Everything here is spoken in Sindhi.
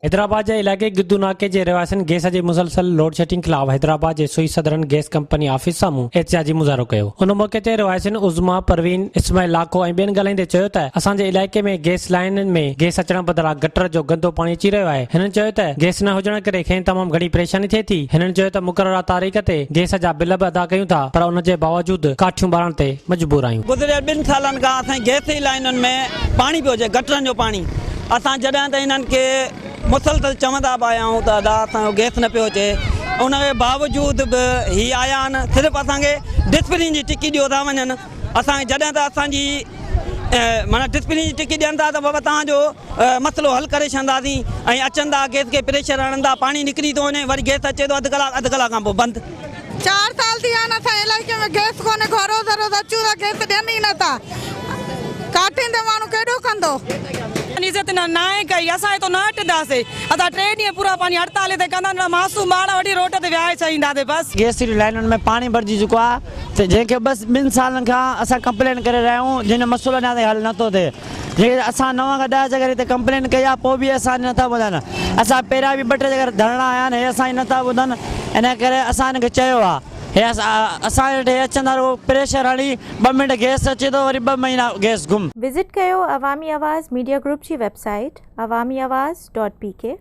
حيدرآباد جي علائقي گدو ناڪي جي رهواسين گئس جي مسلسل لوڊشيڊنگ خلاف حيدرآباد جي سوئي سدرن گئس ڪمپني آفيس سامهون احتجاجي مظاهرو ڪيو. ان موقعي تي رهواسين عظميٰ پروين، اسماعيل لاکو ۽ ٻين ڳالهائيندي چيو ته اسان جي علائقي ۾ گئس لائينن ۾ گئس اچڻ بدران گٽر جو گندو پاڻي اچي رهيو آهي. هنن چيو ته گئس نه هجڻ ڪري کين تمام گهڻي پريشاني ٿئي ٿي. هنن چيو ته مقرره تاريخ تي گئس جا بل به ادا ڪيون ٿا پر ان جي باوجود ڪاٺيون ٻارڻ تي مجبور آهيون. گذريل ٻن سالن کان اسان جي گئس جي لائينن ۾ پاڻي پيو اچي گٽرن جو پاڻي اسان جڏهن ته انهن کي مسلسل چوندا به آيا آهيون ته ادا اسان جو گئس نه پيو اچي ان جي باوجود به هي آيا آهن صرف اسان کي ڊسپلين جي ٽڪي ڏيو ٿا وڃن اسان کي جڏهن ته اسان جي معنيٰ ڊسپلين جي ٽڪي ڏين ٿا ته بابا توهان جو مسئلو حل ڪري ڇڏنداسين ۽ اچن ٿا گئس کي پريشر هڻن ٿا پاڻي نڪري ٿو وڃي وري گئس اچي ٿو اڌ ڪلاڪ اڌ ڪلاڪ کان پوء بند. چار سال ٿي ويا آهن اسان جي علائقي ۾ گئس ڪونهي ڪو روز روز اچون ٿا گئس ڏين ئي نٿا ڪاٺين تي ماڻهو ڪيڏو ڪندو. عزت ناهي ڪئي اسان هتو نه هٽنداسي اسان ٽي ڏينهن پورا پنهنجي هڙتال هتي ڪندا ننڍڙا معصوم ٻار وٺي روڊ تي ويهاري ڇڏينداسي بس. گئس جي لائنن ۾ پاڻي ڀرجي چڪو آهي ته جنهن کي بس ٻن سالن کان اسان ڪمپلين ڪري رهيا آهيون جنهن جو مسئلو اڃا تائين حل نٿو ٿئي جيڪڏهن اسان نو کان ڏهه چڪر هتي ڪمپلين ڪئي آهي پوء به اسان جي نٿا ٻڌن اسان پهريان به ٻه ٽي چڪر ڌرڻا هنيا آهن هي اسان جي نٿا ٻڌن ان ڪري اسان هن کي چيو آهي هي اسان وٽ هي اچن ٿا رڳو پريشر هڻي ٻه منٽ گئس اچي ٿو وري ٻه مهينا گئس گم. وزٽ ڪيو عوامي آواز ميڊيا گروپ جي web site Awami Awaz dot P K.